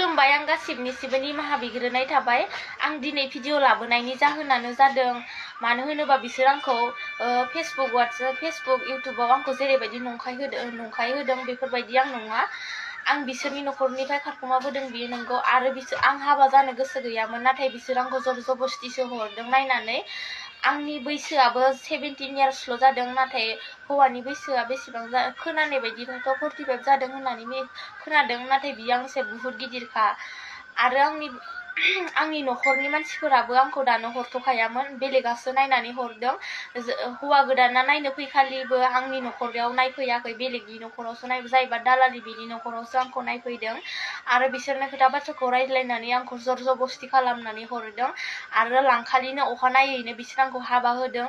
खुलुमबाय आं गासिबनिसिबो निमाहा बिग्रोनाय थाबाय। आं दिनै भिडिअ लाबोनायनि जाहोनानो जादों मानो होनोबा बिसोर आंखौ फेसबुक इउटुबाव आंखौ जेरैबायदि नंखाय होदों बेफोरबायदि आं नङा। आं बिसोरनि न'खरनिफ्राय खारखुमाबोदों बियो नंगौ, आरो आं हाबा जानो गोसो गैयामोन, नाथाय बिसोर आंखौ जबरदस्तिसो हरदों नायनानै। आंनि बैसोआबो 17 इयार्सल' जादों, नाथाय हौवानि बैसोआ बेसेबां खोनानाय बायदिबाथ' 45 जादों होननानै खोनादों, नाथाय बियो आंनिसाय बुहुत गिदिरखा। आरो आंनि न'खरनि मानसिफोराबो आंखौ दानो हरथ'खायामोन, बेलेगासो नायनानै हरदों। हौवा गोदाना नायनो फैखालिबो आंनि न'खराव नायफैयाखै, बेलेगनि न'खरावसो जायबा दालालि बेनि न'खरावसो आंखौ नायफैदों। आरो बिसोरनो खोथा बाथ्राखौ रायज्लायनानै आंखौ जबरदस्ति खालामनानै हरदों। आरो लांखालिनो अखानायैनो बिसोर आंखौ हाबा होदों।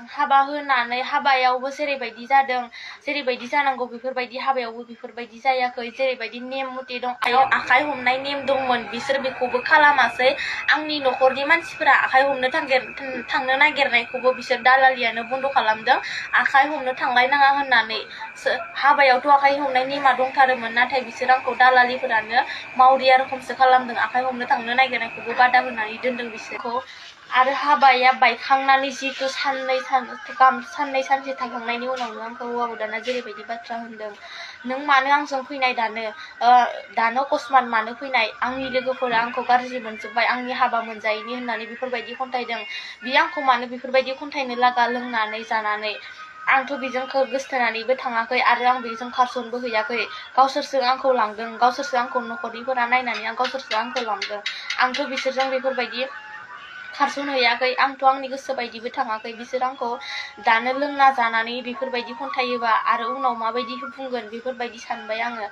हाबा होनानै हाबायावबो जेरैबायदि जानांगौ बेफोरबायदि हाबायावबो बेफोरबायदि जायाखै। जेरैबायदि नेम मथे दं, आखाइ हमनाय नेम दंमोन, बिसोर बेखौबो खालामासै। आंनि न'खरनि मानसिफोरा आखाइ हमनो थांनो नागिरनायखौबो बिसोर दालालियानो बन्द' खालामदों, आखाइ हमनो थांलायनाङा होननानै। हाबायावथ' आखाइ हमनाय नेमा दंथारोमोन, नाथाय बिसोर आंखौ दालालिफोरानो मावरिया रोखोमसो खालामदों, आखाइ हमनो थांनो नागिरनायखौबो बादा होनानै दोनदों बिसोरखौ। आरो हाबाया बायखांनानै जिहेतु साननै सानसे थाखांनायनि उनावनो आंखौ हौवा गोदाना जेरैबायदि बाथ्रा होनदों, नों मानो आंजों फैनाय दानो अकस्मात मानो फैनाय, आंनि लोगोफोरा आंखौ गाज्रि मोनजोब्बाय, आंनि हाबा मोनजायैनि होननानै बेफोरबायदि खन्थाइदों। बियो आंखौ मानो बेफोरबायदि खन्थाइनो लागा लोंनानै जानानै। आंथ' बेजों गोसथोनानैबो थाङाखै, आरो आं बेजों खारसनबो हैयाखै। गावसोरसो आंखौ लांदों, गावसोरसो आंखौ न'खरनिफोरा नायनानै गावसोरसो आंखौ लांदों। आंथ' बिसोरजों बेफोरबायदि खारसनहैयाखै, आंथ' आंनि गोसो बायदिबो थाङाखै। बिसोर आंखौ दानो लोंना जानानै बेफोरबायदि खन्थायोबा आरो उनाव माबायदि बुंगोन बेफोरबायदि सानबाय आङो।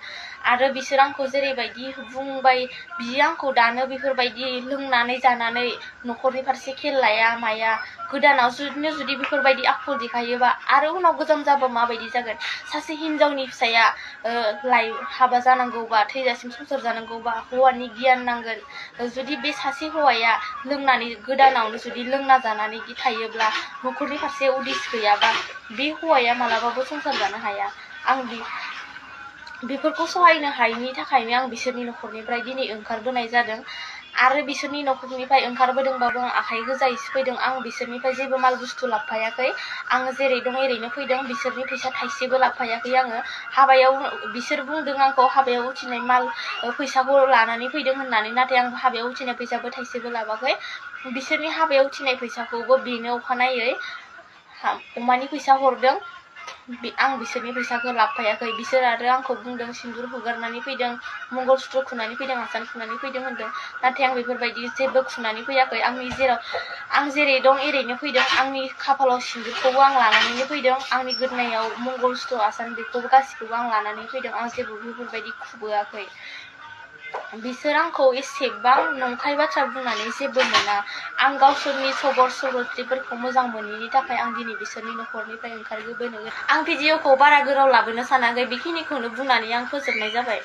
आरो बिसोर आंखौ जेरैबायदि बुंबाय, बियो आंखौ दानो बेफोरबायदि लोंनानै जानानै न'खरनि फारसे खेल लाया माया। गोदानाव जुदि बेफोरबायदि आखल देखायोबा आरो उनाव गोजाम जाबा माबायदि जागोन। सासे हिनजावनि फिसाया हाबा जानांगौबा, थैजासिम संसार जानांगौबा हौवानि गियान नांगोन। जुदि बे सासे हौवाया लोंनानै गोदानावनो जुदि लोंना जानानै थायोब्ला, न'खरनि फारसे उदिस गैयाबा, बे हौवाया मालाबाबो संसार जानो हाया। आं बेफोरखौ सहायनो हायैनि थाखायनो आं बिसोरनि न'खरनिफ्राय दिनै ओंखारबोनाय जादों। आरो बिसोरनि न'खरनिफ्राय ओंखारबोदोंबाबो आं आखाइ गोजायैसो फैदों। आं बिसोरनिफ्राय जेबो माल बुस्थु लाबोफायाखै, आङो जेरै दं एरैनो फैदों। बिसोरनि फैसा थाइसेबो लाबोफायाखै आङो। हाबायाव बिसोर बुंदों आंखौ हाबायाव उथिनाय फैसाखौ लानानै फैदों होननानै, नाथाय आं हाबायाव उथिनाय फैसाबो थाइसेबो लाबाखै। बिसोरनि हाबायाव उथिनाय फैसाखौबो बेनो अखानायै अमानि फैसा हरदों। आं बिसोरनि फैसाखौ लाबोफायाखै। बिसोर आरो आंखौ बुंदों सिन्दुर हुगारनानै फैदों, मंगलसुत्र खुनानै फैदों, आसान खुनानै फैदों होनदों, नाथाय आं बेफोरबायदि जेबो खुनानै फैयाखै। आं जेरै दं एरैनो फैदों। आंनि खाफालाव सिन्दुरखौबो आं लानानैनो फैदों, आंनि गोदोनायाव मंगलसुत्र आसान बेखौबो गासिखौबो आं लानानै फैदों। आं जेबो बेफोरबायदि खुबोआखै। बिसोर आंखौ एसेबां नंखाय बाथ्रा बुंनानै जेबो मोना। आं गावसोरनि सरिथ्रफोरखौ मोजां मोनैनि थाखाय आं दिनै बिसोरनि न'खरनिफ्राय ओंखारबोनो। आं भिडिअखौ बारा गोलाव लाबोनो सानाखै, बेखिनिखौनो बुंनानै आं फोजोबनाय जाबाय।